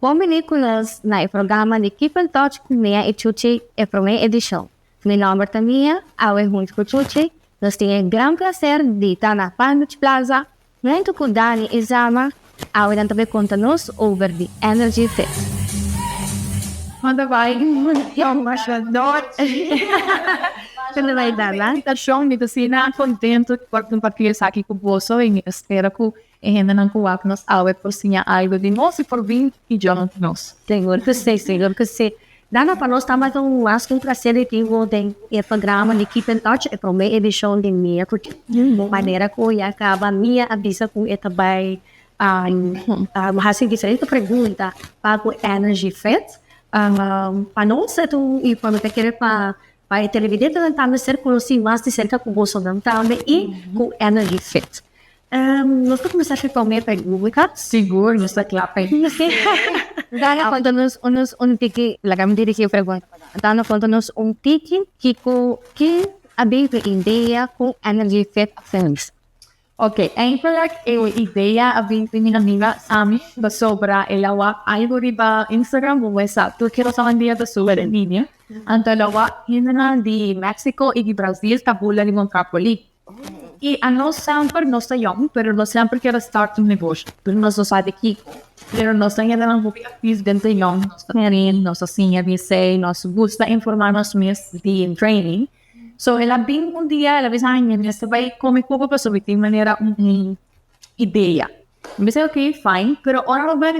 Bon bini ku nos na e programa di Keep in Touch ku Mia i Chuchi, e promé edishon. Mi nòmber ta Mia, awe huntu ku Chuchi nos tin e gran plaser di ta na Palm Beach Plaza Huntu ku Dani i Zama, awe nan ta bay konta nos over di Energy Fit. Manda bai Invitashon, mi ta asina kontentu di por kompartí esaki ku boso i mi ta spera ku e hendenan ku wak nos awe por siña algu di nos i por bin i join nos. Sigur ku si, sigur ku si. Dana, pa nos tabata un mas ku un placer di tin bo den e programa di Keep in Touch, e prome edicion di Mia ku Ti. Manera ku ya caba Mia a bisa ku e ta bai haci diferente pregunta pa ku Energy Fit. Pa nos e ta un i pa mi ta kere pa e televidentenan tambe ser conoci mas di cerca ku bosonan tambe i ku Energy Fit. Nos ta kuminsá ku e promé pregunta. Sigur, nos ta kla p'e. Dana, konta nos nos un tiki, laga mi dirigí e pregunta pa Dana. Dana, konta nos un tiki kiko ki a bin ku e idea ku Energy Fit a kuminsá. Ok, eigenlijk e idea a bin di mi amiga Sami pasobra el a wak algu riba Instagram, bo sa tur kiko ta hoy en dia ta subi den liña. Anto el a wak hendenan di Mexico i di Brazil ta bula riba un trapolin. I anos semper nos ta yong, pero nos semper kier a start un negoshi, pero nos no sa di kiko. Pero nos ta hendenan hopi actief den ta yong, nos ta train, nos ta siña di esei, nos gusta informa nos mes di training. So el a bin un dia, el a bisa, ay mi mester bai come cubo pasobra mi tin manera un idea. Mi bisa ok, fine, pero ora bo bai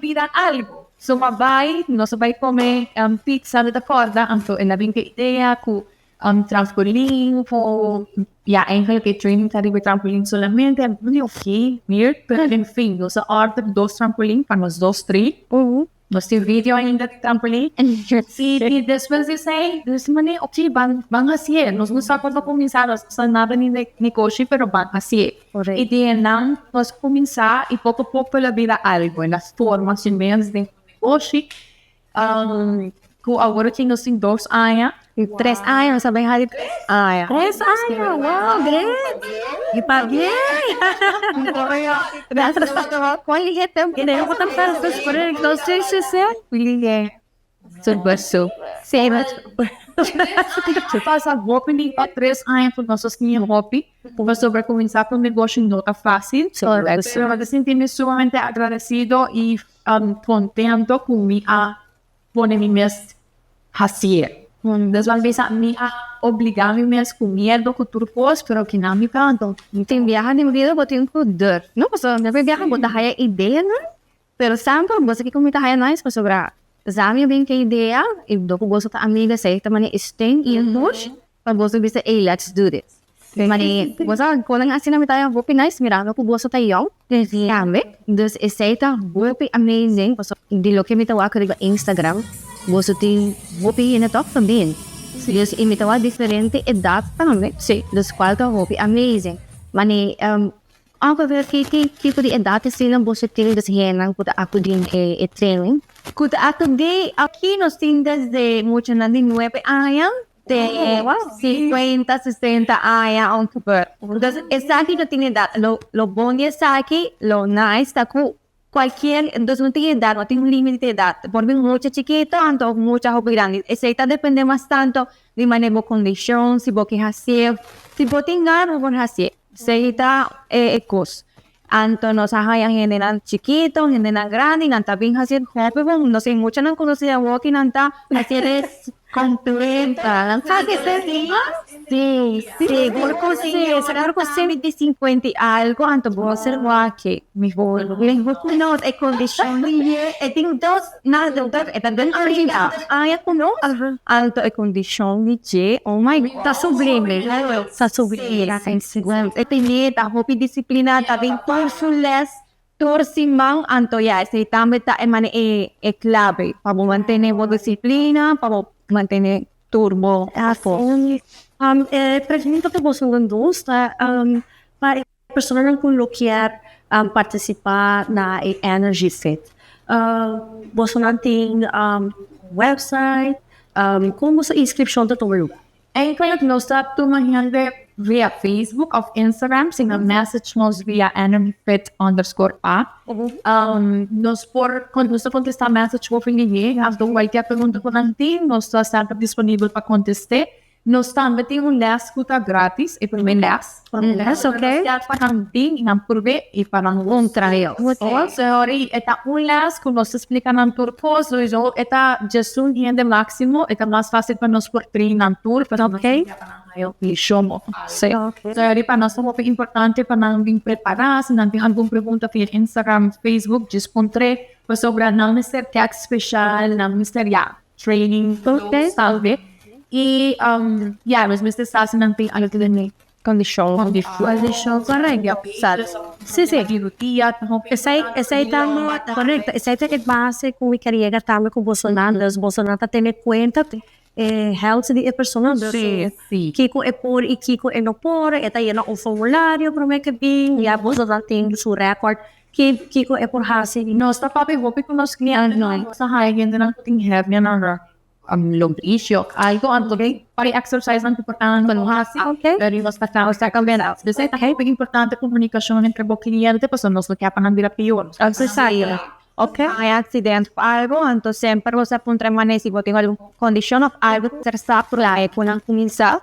bira algo. So m'a bai, nos a bai come pizza, mi ta corda, anto el a bin cu e idea cu trampolin cu ya eigenlijk e training ta riba e trampolin solamente, mi di ok, weird, pero en fin, nos a order dos trampolin pa nos dos tri. Nos tin video ainda di trampolin. Sí, i despues di esei, nos di manera, ok, ban, ban hasié. Nos no sa cuando cuminsá, nos no sa nada ni de negoshi, pero ban hasié. I di einan nos cuminsá i poco poco el a bira algo, el a forma su mes den un negoshi. Cu awor aki nos tin dos aña. Tres aña, nos a bin hasi tres aña. Tres aña, wow, great. Y pabien. Cuán lihe tempo ta pasa, correcto, sí, sí, sí. Lihe. Super, super. Sí, Pasa hopi di tres aña cu nos a siña hopi, pasobra cuminsa cu un negoshi no ta facil. Pero mi ta sinti mi sumamente agradecido y contento cu mi a pone mi mes hacié. Des nan bisa mi a obliga mi mes cu miedo cu tur cos, pero kinan mi ta anto. Tin biaha den bida bo tin cu durf, no? Pasobra hopi biaha bo ta haya ideanan, pero semper bo sa kico mi ta haya nice pasobra Zami a bin cu e idea y dor cu boso ta amiga esey ta mane e steun y e push pa boso bisa ey let's do this. Mane bo sa con nan asina mi ta haya hopi nice mirando cu boso ta yong tambe, dus esey ta hopi amazing pasobra di loke mi ta wak riba Instagram boso tin hopi hende tok ta bin dus y mi ta wak diferente edad tambe dus cual ta hopi amazing mane ongeveer ki tipo di edad asina boso tin dus hendenan cu ta acudi e training? Cu ta acudi aki nos tin desde muchanan di nuebe aña te 50, 60 aña ongeveer. Entonces esaki no tin edad. Lo, lo bon di esaki, lo nice ta cu cualkier, entonces no tin edad, no tin un limite di edad. Por bin mucha chikito anto mucha hopi grandi. Esey ta depende mas tanto di manera bo condicion, si bo ke hacié. Si bo tin gana bo por hacié. Esey ta e cos. Anto nos a haya hendenan chikito, hendenan grandi, nan ta bin haci hopi bon. Nos tin muchanan cu nos tin awoki nan ta haci e completa. Nan sa ke te Sí, sigur cu si, sigur cu si. Di cincuenta y algo anto bo ser wak mihor. Mihor cu nos e condicion di e, e tin dos, na dos, e ta den aña aña cu nos, anto e condicion di dje, oh my God. Ta sublime, ta sublime. E tene ta hopi disciplina, ta bin tur su les. Tur siman, anto ya, esey tambe ta e mane e clave pa bo mantene bo disciplina, pa bo mantene tur bo afo. E pregunta cu boso nan dos ta pa e personanan cu lo kier participa na e Energy Fit. Boso nan tin website? Con boso inscripcion ta tuma lugar? Eigenlijk nos ta tuma hende via Facebook of Instagram, si nan message nos via energyfit_a. Nos por, nos ta contesta message hopi lihé, anto cualkier pregunta cu nan tin, nos ta semper disponibel pa contest'é. Nos tambe tin un les cu ta gratis, e prome les. Les, ok. Nos kier pa nan bin y nan purbe y pa nan Un trial. Sorry, e ta un les cu nos ta splica nan tur cos, sowieso e ta djesun hende maximo, e ta mas facil pa nos por train nan tur, pasobra nos kier pa nan haya un lishon of algo. Sorry, pa nos ta hopi importante pa nan bin prepara, si nan tin algun pregunta via Instagram, Facebook, djis puntr'e, pasobra nan mester kek special, nan mester ya training tambe, y ya nos mester sa si nan tin algun Kondishon. Kondishon, korekto. Sí, sí. Esei, esei ta korekto. Esei ta e base ku mi ker yega tambe ku bosonan. Dus bosonan ta tene kuenta e health di e persona. Dus kiko e por i kiko e no por. E ta yena un formulario prome ke bin. Ya bosonan tin su record kiko e por hasi. Nos ta papia hopi ku nos klientenan. Nos ta haya hendenan ku tin hernia nan rug. Lombricio, algo anto pa e exercise nan ku por nan hasi, pero nos ta causa cambiando. Desey ta hopi importante comunicacion entre bo cliente pasobra nos no kier pa nan bira pior. Ok. Hay accidente of algo, anto semper bo sa puntra e manera si bo tin algun condicion of algo ser sa prome cu nan cuminsa,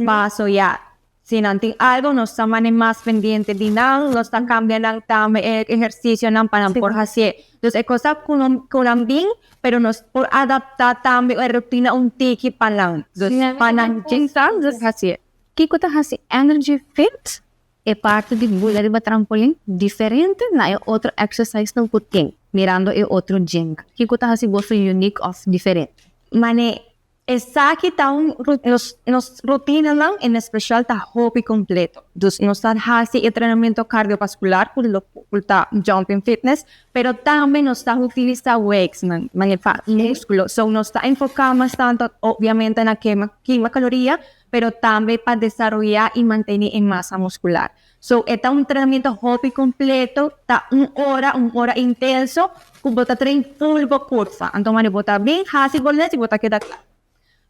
paso ya. Si nan tin algo, nos ta mane mas pendiente di nan, nos ta cambia nan tambe e ehercicionan pa nan por hacié. Dus e cosa cu nan cu nan bin, pero nos por adapta tambe e rutina un tiki pa nan. Dus pa nan djisa hacié. Kico ta haci Energy Fit e parti di bula riba trampolin diferente na e otro exercise-nan cu tin, mirando e otro gymnan? Kico ta haci boso unique of diferente? Mane Esaki ta un nos nos rutinanan en especial ta hopi completo. Dus nos ta haci e entrenamiento cardiovascular cu lo cu ta jumping fitness, pero tambe nos ta utilisa weights-nan, manera pa musculo. So nos ta enfoca mas tanto obviamente na kema kima caloria, pero tambe pa desaroya y mantene e masa muscular. So e ta un entrenamiento hopi completo, ta un ora, un ora intenso, cu bo ta train full bo curva. Anto manera bo ta bin haci bo les y bo ta keda cla.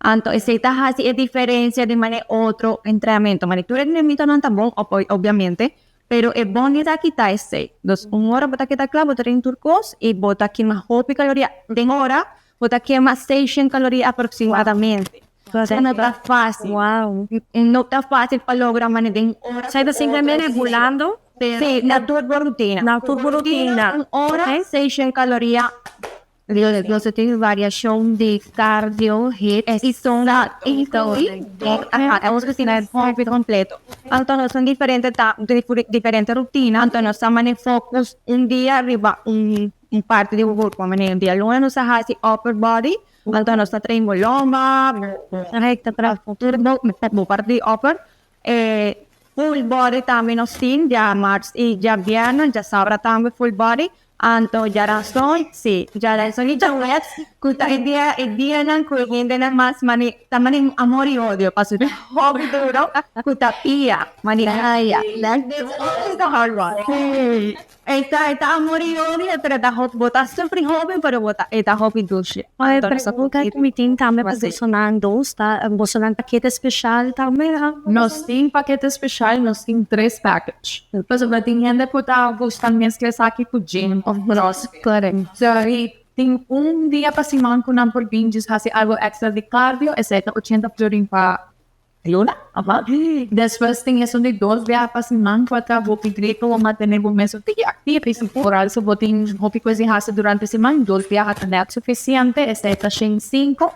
Anto esey ta haci e diferencia di manera otro entrenamiento. Manera tur entrenamientonan ta bon, obviamente, pero e bon di esaki ta esey. Dus un ora bo ta keda cla, bo ta train tur cos y bo ta kima hopi caloria. Den ora bo ta kema seishent caloria aproximadamente. Entonces no ta fácil. No ta fácil pa logra mane den ora. Zij ta simplemente bulando? Sí, na tur bo rutina. Na tur bo rutina. Un ora, 600 caloria. Nos tin variacion di cardio, HIIT y zumba. Ajá, nos rutina es hopi completo. Anto nos tin diferente ta, diferente rutina. Anto nos ta mane focus un dia riba un parti di bo cuerpo. Mane un dia luna nos ta haci upper body. Anto nos ta train bo lomba, bo recta tras bo tur bo parti upper. E full body tambe nos tin djamars y djabièrnè, djasabra tambe full body. Anto djarason, si, djarason y djaweps cu ta e dia e dianan cu e hendenan mas mane ta mane amor y odio pasobra ta hopi duro cu ta pia mane aya. That's the hard one. E ta e ta amor y odio pero ta hopi bo ta sufri hopi pero bo ta e ta hopi dushi. E pregunta cu mi tin tambe pa bosonan dos ta bosonan pakete special tambe? Nos tin pakete special, nos tin tres package. Pasobra tin hende cu ta gusta mezcla esaki cu gym of crossfit. So tin un dia pa siman cu nan por bin djis haci algo extra di cardio, esey ta 80 florin pa luna. Despues tin esun di dos biaha pa siman ku a ta hopi great pa bo mantené bo mes un tiki aktivo i si por also bo tin hopi kos di hasi durante siman, dos biaha ta nèt sufisiente, esei ta shen sinku.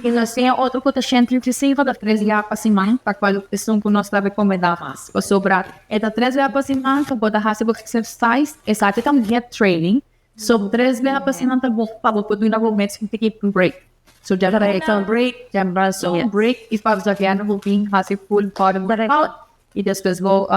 I nos tin e otro ku ta shen 35, ta tres biaha pa siman, pa kual esun ku nos ta rekomendá mas. Pasobra e ta tres biaha pa siman ku bo ta hasi bo exercise, esaki ta un HIIT training, So tres biaha pa siman ta bon pa bo por duna bo mes un tiki break. So dja ta un break, dja un break y pa djabièrnè bo bin hasi full body workout. I despues bo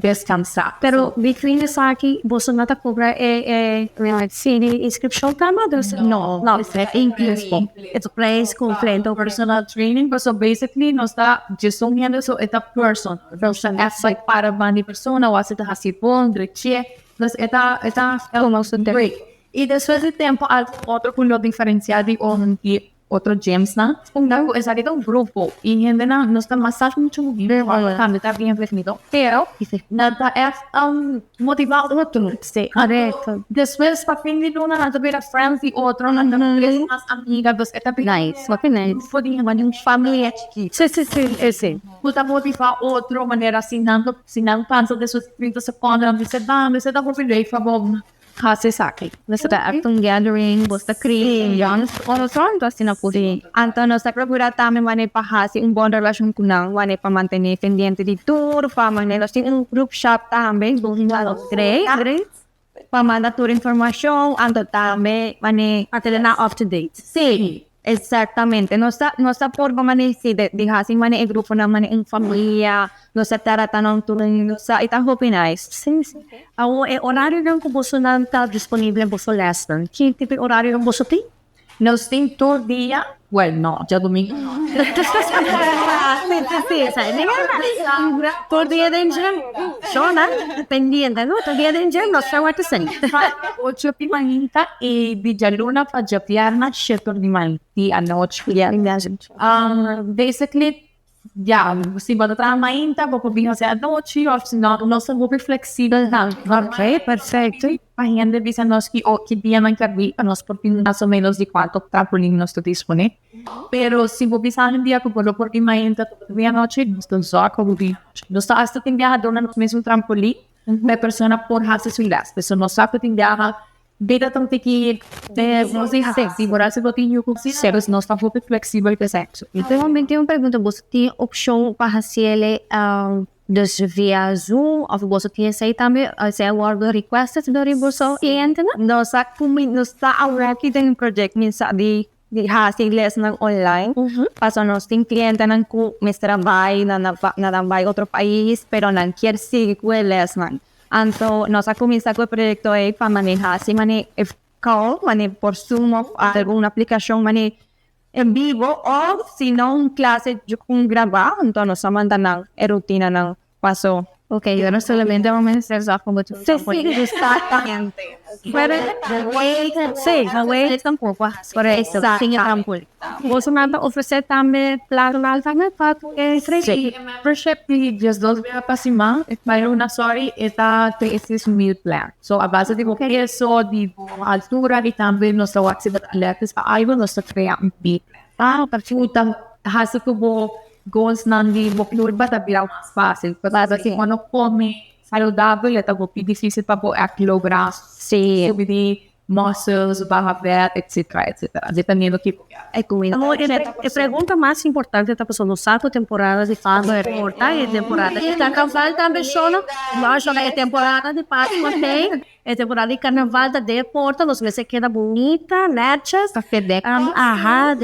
descansá. Pero between esaki boso no ta cobra e fee di inscripcion tambe? Dus No, no, incluso. It's a prijs completo. Personal training, so basically nos ta just un hende, so e ta person. Person echt para ban di persona, o ta hasi bon, dreche. Dus e ta great. I despues di tempo, otro cu lo diferencia di un di otro gyms na, un esaki ta un grupo. I hende na nos ta massage mucho tambe ta bien definido. Pero nan ta echt motiva otro. Despues, pa fin di luna, nan ta bira friends di otro, nan ta bira mas amiga, dus e ta bira Nice, hopi nice. Voor die un famia chikito. Cu ta motiva otro manera si nan cansa de sus 30 seconden, nan bisa, "Bam, esey ta hopi leuk pa bo hasi esaki." Basta ta echt un gathering, basta create, otro asina por. Anto nos ta procura tambe mane pa hasi un bon relacion cu nan, mane pa mantene pendiente di tur, pa mane nos tin un group chat tambe, Great, great. Pa manda tur informacion, anto tambe mane Mantener na up to date. Si, exactamente. Nos ta por mane si de hasi mane e grupo na mane un famia, nos ta trata nan tur, nos ta e ta hopi nice. Si. Awor, e horario nan cu boso nan ta disponibel boso lesnan? Ki tipo di horario nan boso tin? Nos tin tur dia, well, no, diadomingo no. Tur dia den gym. Shona, pendiente, no? Tur dia den gym, nos ta wak sin. 8 di mainta y di dialuna pa diabierna 7 di mainta di anochi. Basically, ja, si bo ta mainta, bo por bin anochi, of si no, nos ta hopi flexibel dan. Ok, perfecto. Pa hende bisa nos ki o ki dia nan kier bin, pa nos por tin mas o menos di cuanto trampolin nos ta dispone. Pero si bo bisa un dia cu bo por bin mainta, bo bin anochi, nos ta zorg pa bo bin anochi. Nos ta hasta tin biaha duna nos mes un trampolin, pa e persona por haci su les. Pero nos sa cu tin biaha bida ta un tiki nos di si por haci bo tin yucu si, pero nos ta hopi flexibel cu esaki. Pero mi tin un pregunta, boso tin opcion pa haci dus via Zoom of boso tin esey tambe, esey a wordo requested door boso cliente nan? Nos ta awor den un project minsa di hasi lesnan online. Paso nos tin clientenan cu mester a bay na bay otro pais, pero nan kier sigui cu e lesnan. Anto nos a cuminsa cu e proyecto ey pa maneha asina mane call, mane por Zoom of algun aplicacion mane en vivo of si no un clase un graba, anto nos a manda nan e rutina nan paso. Ok, yo no solamente vamos a hacer zapo con Si, exactamente. Si, tampoco. Correcto. Sin trampolín. Boso nan ta ofrece tambe plan tambe pa e Si, membership di 12 biaha pa siman, pa una, sorry, ta e un meal plan. So, a base di bo peso, di bo altura y tambe nos ta wak si bo ta alergisch pa algo, nos ta crea un meal plan. Ah, perfecto. Ta hasi cu bo goals nan di bo curva ta bira mas facil. Pasobra si bo no come saludabel, ta hopi dificil pa bo echt logra subi di muscles, baha vet, etc., etc. Dependiendo tipo. E cuminda. Awor, e pregunta mas importante ta pasobra nos sa cu temporada di Pasco corta e temporada di carnaval tambe solo, mas e temporada di Pasco tin, e temporada di carnaval ta den porta, nos mester keda bunita, netjes. Café dek. Aha,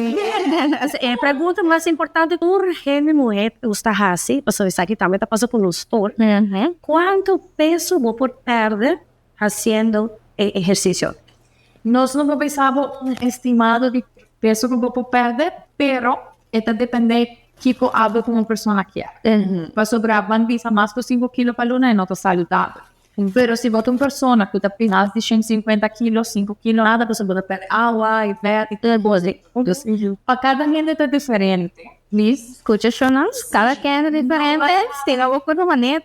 e pregunta mas importante tur hende muhe gusta hasi, pasobra esaki tambe ta pasa cu nos tur. Cuanto peso bo por perde haciendo ehercicio? Nos no por bisa un estimado di peso cu bo por perde, pero ta depende kico abo como persona kier. Pasobra ban bisa mas cu 5 kilo pa luna e no ta saludabel. Pero si bo ta un persona cu ta mas di 150 kilo, 5 kilo nada, pasobra bo ta perde awa y vet y tur cos. Dus, pa cada hende ta diferente. Please, scucha Shonas, cada quien es diferente, si no busco tu manera,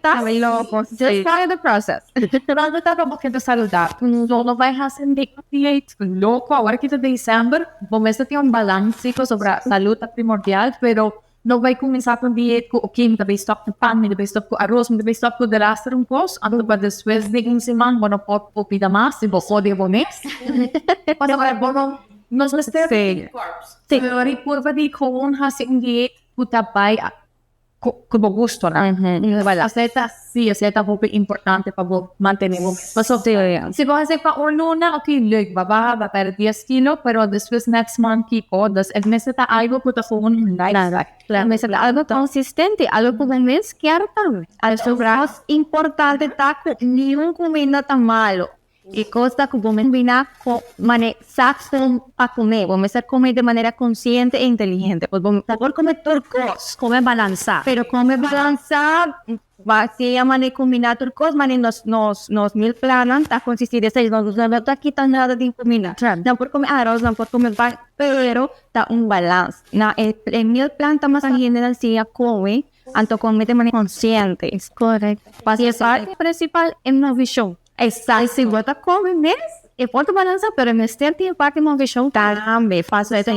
just follow the process. Pero ta pa bo saludabel. No, no bay haci diet loco, awor cu ta december, bo mester tin un balance sobre salud ta primordial, pero no bay cuminsa cu diet cu, ok, mi ta bay stop cu pan, mi ta bay stop cu aros, mi ta bay stop cu delaster un cos, anto pa despues di un siman, bo no por pida mas, si bo pode bo mes. Pasobra bo no, nos mester carbs. Pero curva di gewoon hasi un diet cu ta bay Ku bo gustonan. Esei ta sí, esei ta hopi importante pa bo mantené bo mes. Pasobra si bo hasi pa un luna, ok, leuk, bo a baha, bo a pèrdè dies kilo, pero despues next month kiko? Dus e mester ta algu ku ta gewoon un lifestyle. E mester ta algu konsistente, algu ku bo mes kier tambe. Pasobra importante ta ku niun kuminda ta malo. E kos ta ku bo mester kombina ku mane sa kon pa kume. Bo mester kume di manera konsiente i inteligente. Pues bo por kume tur kos. Kume balansá. Pero kume balansá, ba siña mane kombiná tur kos, mane nos nos nos meal plannan ta konsistí di esei. Nos no ta kita nada di kuminda. Nan por kume aros, nan por kume pan, pero ta un balans. Na e meal plan ta mas hendenan siña kume, anto kume di manera konsiente. Korekto. Pasobra e parti prinsipal e movishon. Exacto. Si bo ta come mes, e por ta balansa, pero mester tin e parti moveshon tambe. Paso e ta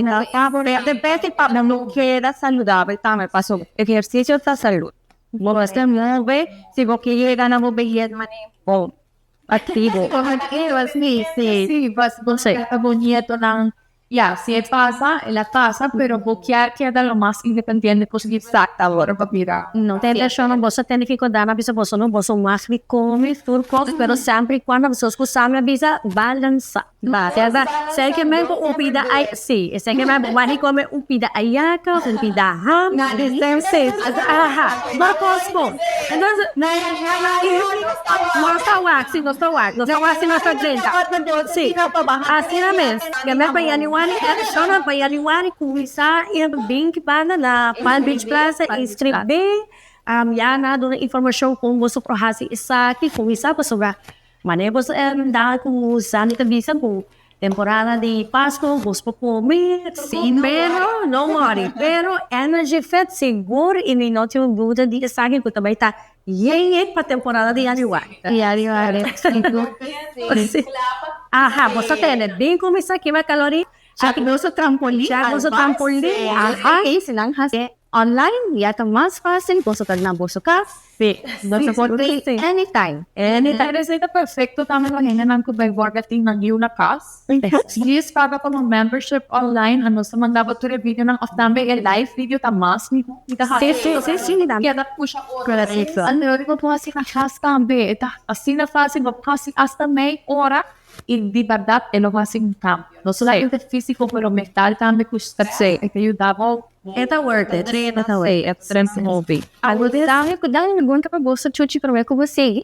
depende pa no keda saludabel tambe, paso ehercicio ta salud. Bo mester move si bo ke yega na bo behes manera bon, activo. Sí, sí, bo ta bo nietonan. Ya, si e pasa, el a pasa, pero bo kier keda lo mas independiente posibel. Exacto, ora pa bira. No ta intenshon boso tene ki kondá na bisa boso no boso mag di kome tur kos pero semper y cuando boso scusa mi a bisa balansa. Bèrdat? Esei ke men ku un pida ay si esei ke men bo mag di kome un pida ayaka un pida ham si aha tur kos bon entonces nos ta wak si nos ta wak nos ta wak si nos ta drenta si asina mes. Kende pa Yaniwari Shona pa Yaniwari kuminsá e bin ki banda na Palm Beach Plaza inskribí ya nan a duna informashon kon boso por hasi esaki kuminsá pasobra manera boso da ku Sandy ta bisa ku temporada di Pasku boso por kome pero no worry pero Energy Fit sigur i mi no tin un duda di esaki ku ta bai ta Yen yen pa temporada di Januari. Januari. Aha, bo sa tene bin kuminsá kima kaloria. Chak boso trampolin. Chak boso trampolin. Aha. Ok, si nan hasi online ya ta mas fácil, boso ta na boso kas. Sí. Boso por play anytime. Anytime. Esei ta perfecto tambe pa hendenan ku bijvoorbeeld tin nan yiu na kas. Please paga pa un membership online a nos ta manda bo tur e videonan of tambe e live video ta mas miho mi ta haci Si si si keda pusha otro anto bo por haci na cas tambe e ta asina facil bo por haci hasta mei ora y di berdad e lo haci un cambio no solamente fisico pero mental tambe cu stress e ta yuda bo E ta worth it e ta worth it. Dame pregunta pa boso Chuchi prome cu bo sigui.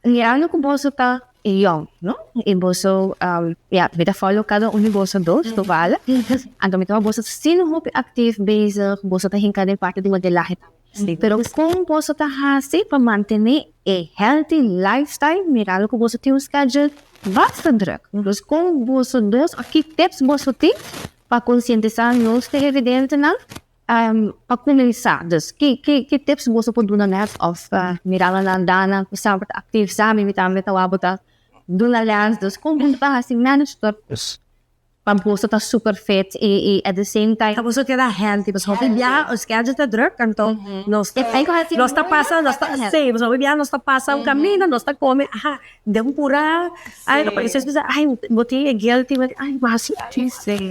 Mirando cu boso ta yong, no? Y boso, ya, mi ta follow cada un di boso dos, total. Anto mi ta wak boso asina hopi actief bezig, boso ta hinca den parti di modelahe tambe. Pero con boso ta haci pa mantene e healthy lifestyle mirando cu boso tin un schedule basta druk? Dus con boso dos, of ki tips boso tin pa concientisa nos televidentenan Pa kuminsá, dus ki ki ki tips boso por duna nèt òf mirando nan dana ku semper ta aktif sa mi tambe ta wak bo ta duna lès dus kon bo ta hasi manage tur pa boso ta super fit i i at the same time Pa boso keda healthy pasobra hopi biaha e schedule ta druk anto nos nos ta pasa nos ta si pasobra hopi biaha nos ta pasa un kaminda nos ta kome aha Den un pura ay no pareces bisa ay bo tin e guilty ay bo hasi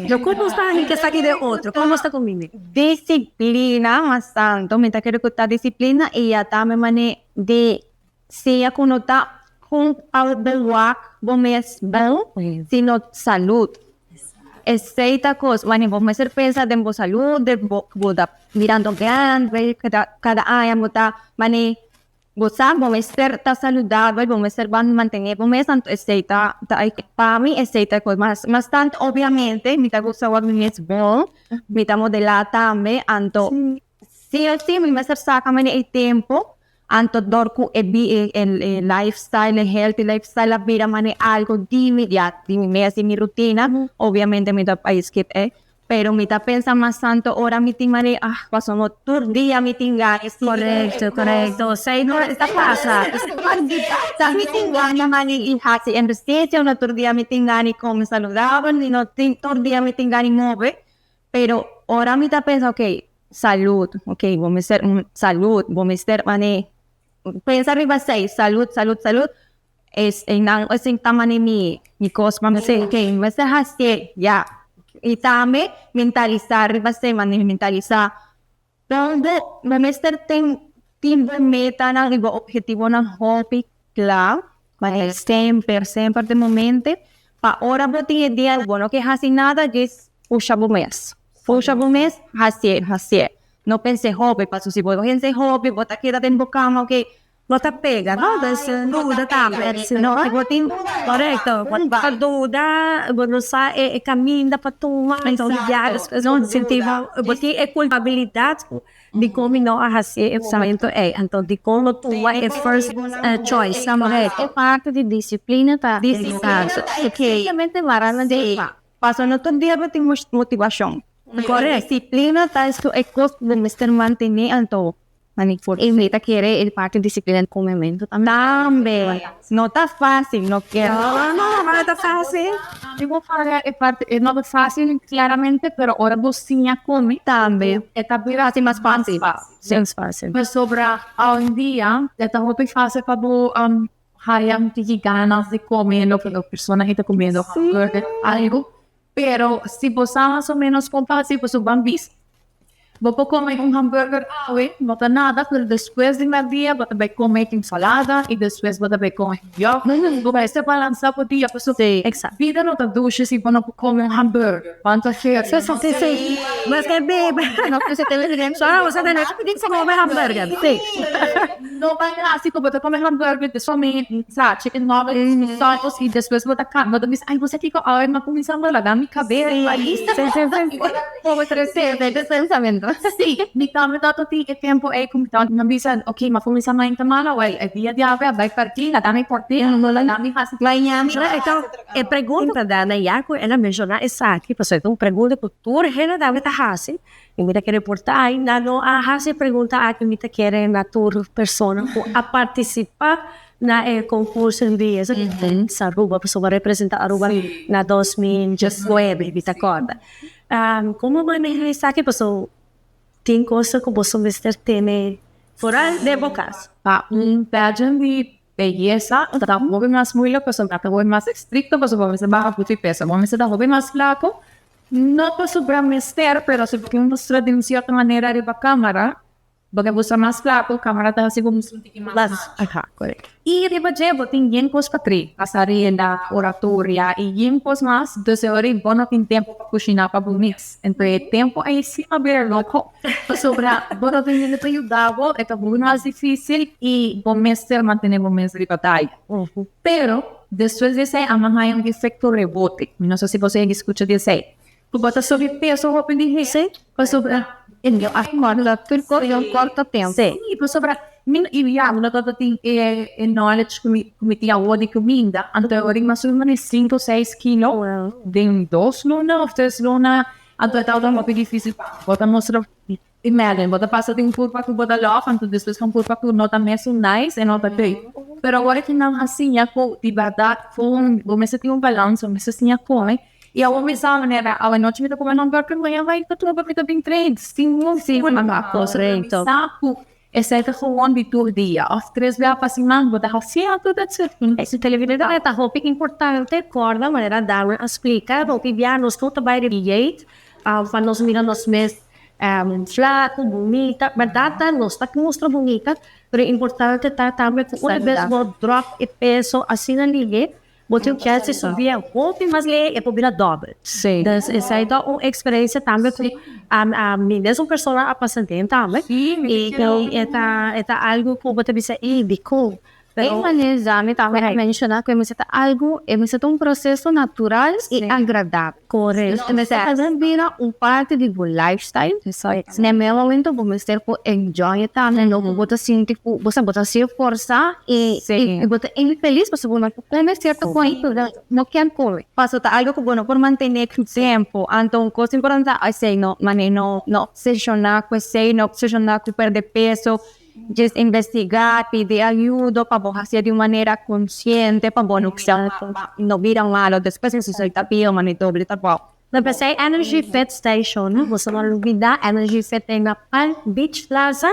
lo cu nos ta hinca esaki den otro como nos ta combini. Disciplina mas tanto mi ta kere cu ta disciplina y ya tambe mane di siña cu no ta con pa bo wak bo mes bon sino salud esey ta cos mane bo mester pensa den bo salud den bo bo ta mirando grandi cada aña bo ta mane. Bo sa, bo mester ta saludabel, bo mester ban mantené bo mes, anto esei ta ta pa mi esei ta e kos mas mas tantu obviamente mi ta gusta wak mi mes bon, mi ta modelá tambe, anto si o si mi mester saka mene e tempu, anto dor ku e bi e e lifestyle e healthy lifestyle a bira mane algu di mi ya di mi mes di mi rutina, obviamente mi ta bai skip e. Pero mi ta pensa mas tanto ora mi tin manera, ah, paso no tur dia mi tin gana di Correcto, correcto. Esei no ta pasa. Sa mi tin gana mani di haci ehercicio, no tur dia mi tin gana di come saludabel, ni no tin tur dia mi tin gana di move. Pero ora mi ta pensa, ok, salud, ok, bo mester salud, bo mester mane pensa riba esei, salud, salud, salud. Es einan esei ta mane mi mi kos pa mi ok mi mester hasié ya y tambe mentalisa riba esei mane mentalisa Donde bo mester tin tin bo metanan y bo obhetivonan hopi kla, ma semper semper den bo mente pa ora bo tin e dia bo no ke hasi nada djis pusha bo mes, pusha bo mes hasié hasié no pensa hopi pasobra si bo pensa hopi bo ta keda den bo kama ok. No ta pega no, dus duda tambe. No, bo tin. Correcto, bo ta duda, bo no sa e caminda pa tuma, enton ya despues bo sinti bo, bo tin e culpabilidad dicon mi no a haci e momento ey, anto dicon no tuma e first choice. E parte di disciplina ta. Disciplina ta e key. Simplemente mara na dje. Pasobra no tur dia bo tin motivacion. Correcto. Disciplina ta e cos cu bo mester mantene anto. Y mi ta kere e parti disciplina di comemento tambe. Tambe. No ta facil, no kier. No, no, no ta facil. Mi por fala e parti, e no ta facil claramente, pero ora bo siña come. Tambe. E ta bira Haci mas facil. Mas facil. Pasobra awendia e ta hopi facil pa bo haya un tiki ganas di come loke e persona ta comiendo, hamburger, algo. Pero si bo sa mas o menos con ta haci, pasobra bo a bisa. Bo por come un hamburger awe, no ta nada, pero despues di merdia bo ta bay come ensalada y despues bo ta bay come yoghurt. Bo mester balansa bo dia pasobra bida no ta dushi si bo no por come un hamburger. Cuanto Sí, sí, sí. Mas que biba. Solo bo sa tene cu come hamburger. Sí. No bay haci cu bo ta come hamburger despues come sa chicken nuggets, sauce y despues bo ta caba bo ta bisa ay bo sa kico awe mi a cuminsa mala mi cabes. Sí, sí, sí. Pensamiento. Sí, mi tambe tabata tin e tempo ei ku mi tabata mi a bisa ok mi a kuminsá mainta mala wèl e dia di awe a bai parti laga mi port'é laga mi hasi. E pregunta Dana ya ku el a menshoná esaki pasobra e ta un pregunta ku tur hende tambe ta hasi i mi ta kere por ta ainda no a hasi e pregunta aki mi ta kere na tur persona ku a partisipá na e concurso di beyesa Aruba pasobra representa Aruba na 2019 mi ta corda. Como maneha esaki pasobra tin cosa cu boso mester tene foral den bo cas. Pa un pageant di beyesa ta hopi mas moeilijk pasobra ta hopi mas estricto pasobra bo mester baha hopi peso bo mester ta hopi mas flaco no pasobra mester pero si bo ke mustra di un cierto manera riba camara. Bo ke buska mas flaco, camara ta haci bo mustra un tiki mas macho. Y riba dje bo tin yen cos pa train, pasarela, oratoria y yen cos mas, dus e ora bo no tin tempo pa cushina pa bo mes. Enton e tempo ey si a bira loco, pasobra bo no tin hende pa yuda bo, e ta hopi mas dificil y bo mester mantene bo mes riba taya. Pero despues di esey a haya un efecto rebote, mi no sa si boso a scucha di esey. Ku bo ta subi peso hopi lihé pasobra e no a kòrta tur kos den un kòrto tempu. Sí, pasobra mi no i ya mi no tabata tin e knowledge ku mi ku mi tin awor di kuminda, anto e ora mi a subi manera sinku seis kilo den dos luna òf tres luna, anto e tabata hopi difísil pa mi. Bo ta mustra Imagine, bo ta pasa di un kurpa ku bo ta lòf, anto despues un kurpa ku no ta mesun nice e no ta great. Pero awor ki nan a siña ku di bèrdat kon bo mester tin un balans, bo mester siña kome. I awor mi sa manera awanochi mi ta kome hamburger, mañana bai ta troba mi ta bin train sin ningun problema. Mi sa ku esei ta gewoon di tur dia òf tres bia pa siman bo ta hasi anto that's it. E televidente ta hopi importante kòrda manera Darwin a splika, hopi bia nos no ta bai riba dieet pa nos mira nos mes Flaco, bunita, berdad ta nos ta mustra bunita, pero importante ta tambe cu una bes bo drop e peso asina lihe, bo tin un chance di subi hopi mas lihe y e por bira dobbel. Dus esey ta un experiencia tambe cu mi mes un persona a pasa den tambe y e ta algo cu bo ta bisa ey dicon. E manera Zami tambe a menciona cu e mester ta algo, e mester ta un proceso natural y agradabel. Correcto. E mester ta bira un parti di bo lifestyle. Na e mes momento bo mester por enjoy e tambe, no cu bo ta sinti cu bo sa bo ta sier forsa y bo ta infeliz pasobra bo no por come cierto cos cu bo no kier come. Pasobra ta algo cu bo no por mantene cu tempo. Anto un cos importante ta esey no, mane no obsesiona cu esey, no obsesiona cu perde peso. Djis investigá, pidi ayudo pa bo hasié di un manera konsiente pa bo no no bira malo despues pasobra ta pio mane doble trabou. No p'esei Energy Fit Station, boso no lubidá Energy Fit ta na Palm Beach Plaza,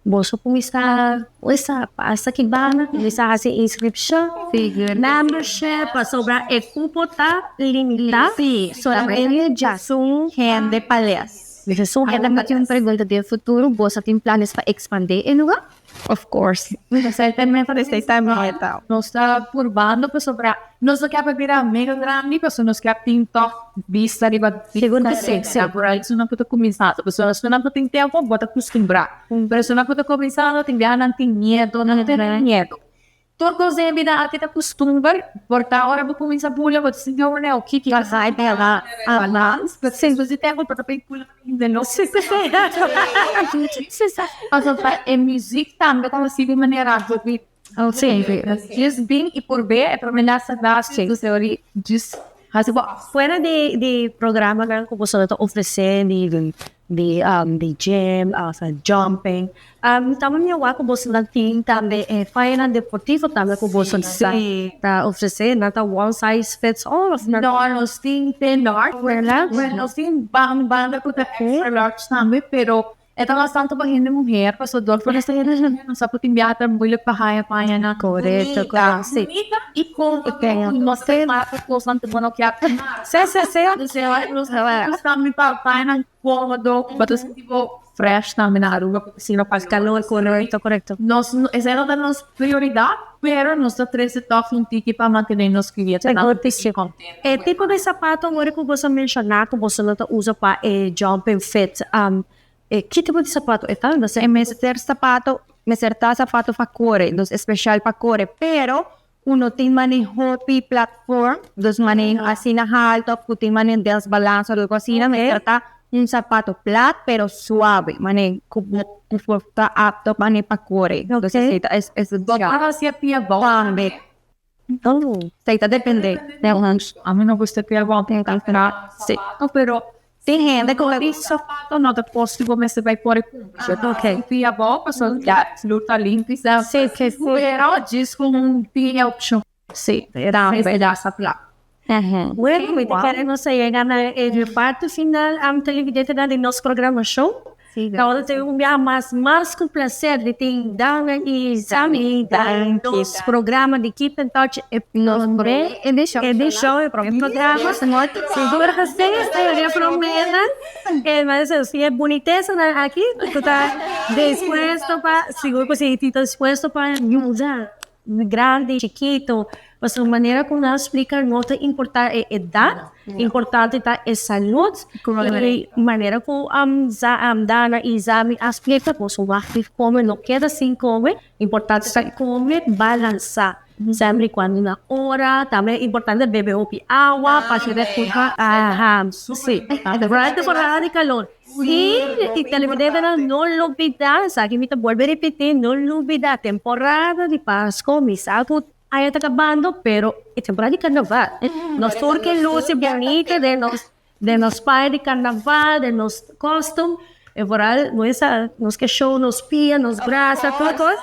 boso kuminsá esa pasa ki banda kuminsá hasi inskripshon, membership pasobra e kupo ta limitá, solamente djasun hende pa les. Awor mi tin un pregunta, den futuro boso tin planes pa expande e lugar? Of course. Nos ta purbando pasobra nos no kier bira mega grandi, pasobra nos kier tin toch bista riba. Sigur cu si, si. Right, so nan por ta cuminsa, pasobra si nan tin tempo bo ta acostumbra, pero si nan por ta cuminsando, tin biaha nan tin miedo, nan tin miedo. Tur cos den bida aki ta costumber, por ta ora bo cuminsa bula, bo ta sinti oh no, kiki balans, pero si tempo por ta pula de no. Pasobra e music tambe ta hasi di manera hopi. Just bin y purbe e prome lasa dus just hasi bo. Fuera di programanan cu boso ta ofrece di gym of jumping, tambe mi a wak cu boso tin tambe faena deportivo tambe cu boso ta ofrece, no ta one size fits all of? No, nos tin large, nos tin banda cu ta extra large tambe, pero e ta bastante pa hende muher, pasobra dor cu nos ta hende muher, nos sa por tin biaha ta moeilijk pa haya pañanan Correcto, si. Bunita y como nos ta marca cosnan cu bo no kier. Si, si, si. Dus nos tambe pa pañanan comodo, pa ta sinti bo fresh tambe na Aruba, porque si no pa Calor, correcto. Nos, esey no ta nos prioridad, pero nos ta trece toch un tiki pa mantene nos clientenan contento. E tipo di sapato awor cu bo a menciona cu bo ta usa pa e jumping fit, ki tipo di sapato e ta? E mester sapato, mester ta sapato pa core, dus special pa core, pero uno tin mane hopi platform, dus mane asina halto, cu tin mane desbalance of algo asina, mester ta un sapato plat pero suave, mane cu bo ta apto mane pa core. Dus esey ta es Bo ta haci pia bou? Tambe. Esey ta depende. Ami no gusta pia bou. Si. Pero tin hende cu e sapato no ta cos cu bo mester bay core cumpra. Pia bou, pasobra ya lo ta limpi. Si. Pero djis cu un pia opcion. Si. Tambe da sa plat. Bueno, mi ta kere nos a yega na e parte final, televidente, di nos programacion. Awor tin un biaha mas cu placer di tin Dana y Zami den nos programa di Keep in Touch, e prome edicion, e prome programa. Sigur cu si, e prome. E mas si e bunitesa aki, cu ta dispuesto pa, sigur cu si, ta dispuesto pa yuda grandi, chikito. Pasobra manera cu nan splica, no ta importa e edad, importante ta e salud. Y manera cu Dana y Zami a splica, boso wak di come, no keda sin come, importante ta come balansa. Semper y cuando na ora, tambe importante bebe hopi awa, pa aha, si. Durante temporada di calor. Y televidente, no lubida, esaki mi ta bolbe ripiti, no lubida, temporada di Pasco, mi sa cu ya ta acabando, pero e temporada di Carnaval. Nos tur ke luci bunita den nos paña di Carnaval, den nos costume. E vooral, nos ke show nos pia, nos brasa, tur cos.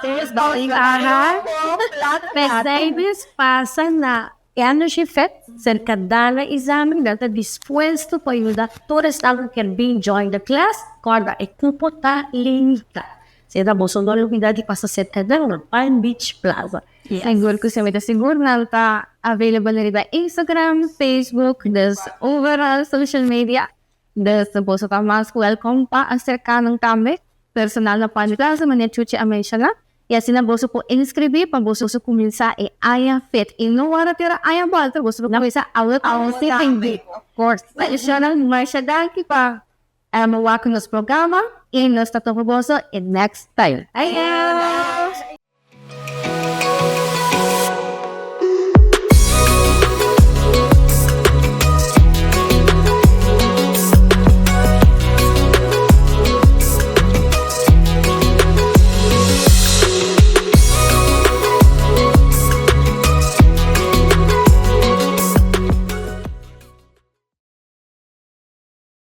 Aha. Mercedes pasa na Energy Fit, cerca Dana y Zami, nan ta dispuesto pa yuda tur esnan cu kier bin join the class. Corda, e cupo ta limita. Sea boso no lubida di pasa cerca na Palm Beach Plaza. Sigur cu si, sigur nan ta available riba Instagram, Facebook, dus overal social media. Dus boso ta mas welcome pa acerca nan tambe. Personal na Palm Beach Plaza, manera Chuchi a menciona. Y asina boso por inscribi pa boso cuminsa e aña fit. Y no warda te aña bolter, boso por cuminsa awe. Of course. Masha danki pa wak nos programa y nos ta topa boso in next time. Ayo!